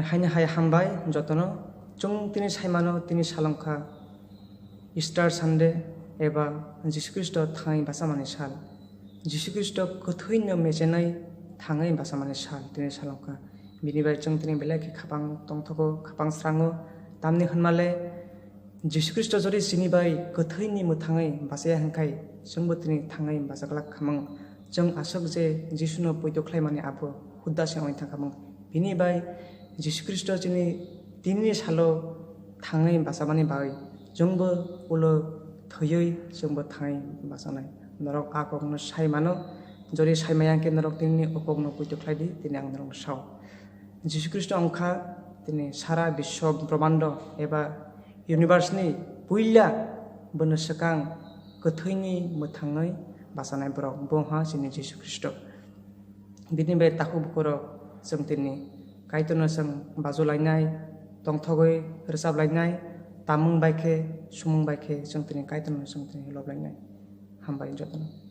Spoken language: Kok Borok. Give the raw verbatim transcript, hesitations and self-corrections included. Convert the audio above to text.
Haini hai hambai jotono. Chwng tini saimano, tini salongkha Easter Sunday eba Jisu Khristo thangwi bachamani sal. Jisu Khristo kwthwino mechenai thangwi bachamani sal tini salongkha. Bini bai chwng tini belai khe khapang tongthogo, khapang srango. Tamni hwnmale Jisu Khristo jodi chini bai kwthwini mwthangwi bachaya hwnkhai, chwngbo tini thangwi bachaglak khamang. Chwng aswk je Jisuno poito khlaimani abo hudda se wngwi thangkhamang. Bini bai Jisu Khristo chini tinini salo thangwi bachamani bagwi chwngbo ulo thwiwi chwngbo thangwi bachanai. Norok a kokno sai mano, jodi sai maya hwnkhe norok tinini o kokno poito khlai di, tini ang norokno sao. Jisu Khristo wngkha tini sara biswo brahmando eba universe ni puila bono swkang kwthwini mwthangwi bachanai borok, bo wngkha chini Jisu Khristo. Bini bai takhuk bukhurok chwng tini Kaitorno chwng baju lainai, tongthogwi rwchap lainai, tamung bai khe, sumung bai khe chwng tini Kaitorno chwng tini lob lainai. Hambai jotono.